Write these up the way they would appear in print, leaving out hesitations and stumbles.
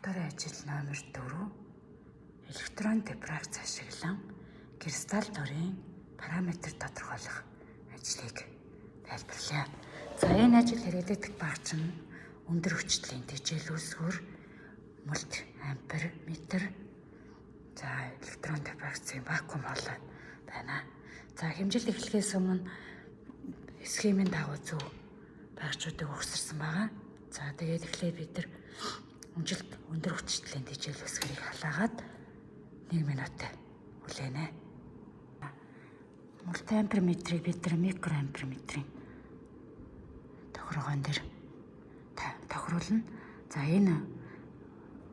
Лабораторийн ажил номер 4 электрон дифракц ашиглан кристалл дорын параметр тодорхойлох ажлыг тайлбарлая. За, энэ ажил хэрэглэгдэх багц нь өндөр хүчлийн тэжээл үүсгүүр, мультиамперметр, за электрон дифракцийн вакуум хоолой байна. За, хэмжилт эхлэхээс өмнө схемийн дагуу зөв багцуудыг өгсөрсөн байгаа. За, тэгээд эхлээд бид нар өнжилт өндөр хүчлийн тэжээл үүсгэрийг халаагаад 1 минут хүлээнэ. Мультиамперметрийг бид нар микроамперметрийн тохиргоон дээр тохируулна. За, энэ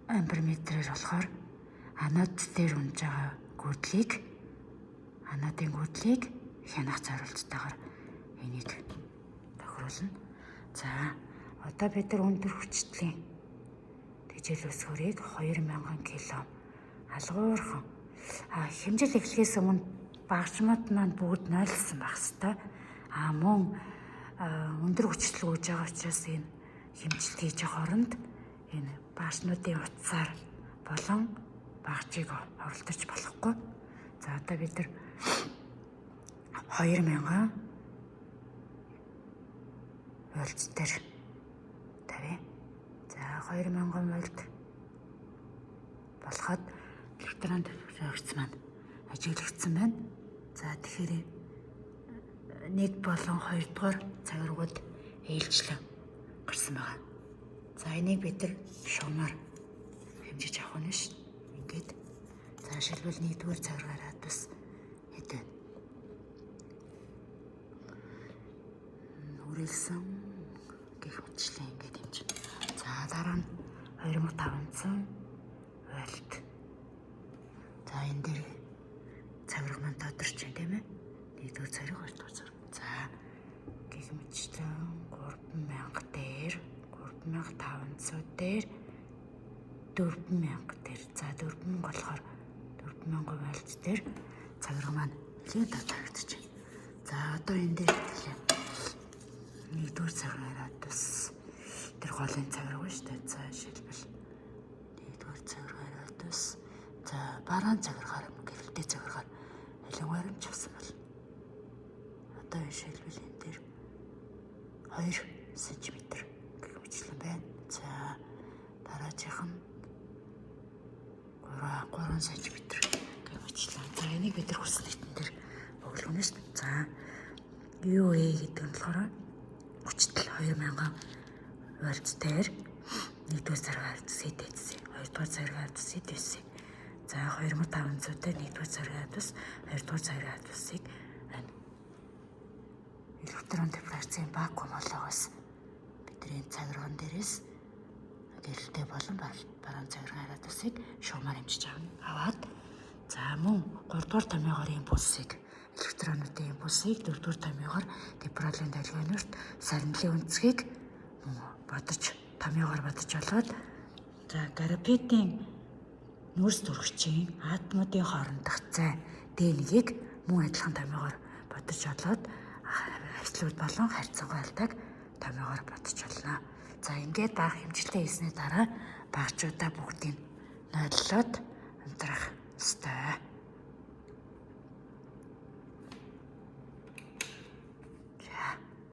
амперметрээр болохоор анод дээр унж байгаа гүйдлийг, анодын гүйдлийг хянах зорилготойгоор энийг тохируулна. За, одоо бид нар өндөр хүчлийн тэжээл үүсгүүрийг 2000 кило алгуурхан хэмжил эхлэхээс өмнө багчмууд маань бүгд нойлсон байх хэвээр. А мөн өндөр хүчтэй гүйж байгаа учраас энэ хэмжилт хийж байгаа хооронд энэ багчнуудын утсаар болон багчийг оролдож болохгүй. За, одоо бид нар 2000 вольт дээр тавья. За, 2000 вольт болоход электрон дифракц маань ажиглагдсан байна. За, тэгэхээр 1 болон 2 дугаар цагиргууд ээлжлэн гарсан байгаа. За, энийг бид нар шугамаар хэмжиж авах нь шүү. Ингээд за жишээлбэл 1 дугаар цагиргаар бас хэд вэ? Үрэлсэн гэх мэтчлэн ингээд хэмжинэ. За, дараа нь 2500 вольт. За, энэ дээр цагирга маань тодорч байна, тийм ээ. 1-р цагирга, 2-р цагирга. За, гэх мэтчлэн 3000 дээр, 3500 дээр, 4000 дээр. За, 4000 болохоор 4000 вольт дээр цагирга маань нэлээд тодорхогдож байна. За, одоо энэ дээр хэлээ. 1-р цагиргаар бас тэр голын цагирга шүү дээ. За, жишээлбэл 1-р цагиргаар бас за бараан цагиргаар, гэрэлтэй цагиргаар ялангуяа ч авсан бол одоо жишээлбэл энэ дээр 2 см гэх мэтлэн байна. За, дараачих нь 3 см гэх мэтлэн. За, энийг бид нар хүссэн нийтэн дээр бөглөнө шүү дээ. За, UA гэдэг нь болохоор хүчтэл 2000 вольт дээр 1-р цагиргаар CDC, 2-р цагиргаар CDC. За, 2500 дээр 1-р цагиргаар бас 2-р цагиргаар басыг электрон дифракцийн вакуум хоолоогоос бидний цагирган дээрээс гэрэлтэй болон баруун цагирган радиусыг шугамаар хэмжиж аваад, за мөн 3 дугаар томьёогоор импульсыг, электронуудын импульсыг, 4 дугаар томьёогоор дипролын долгионорт сарнилын өнцгийг мөн бодож, томьёогоор бодож олоод, за графитын нүүрс төрөгчийн атомуудын хоорондох зай D1-ийг мөн адилхан томьёогоор бодож олоод, хавцлууд болон харьцангуй алдааг томьёогоор бодож олно. За, ингээд бага хэмжилтээ хийсний дараа багчуудаа бүгдийг нойллоод унтрах ёстой.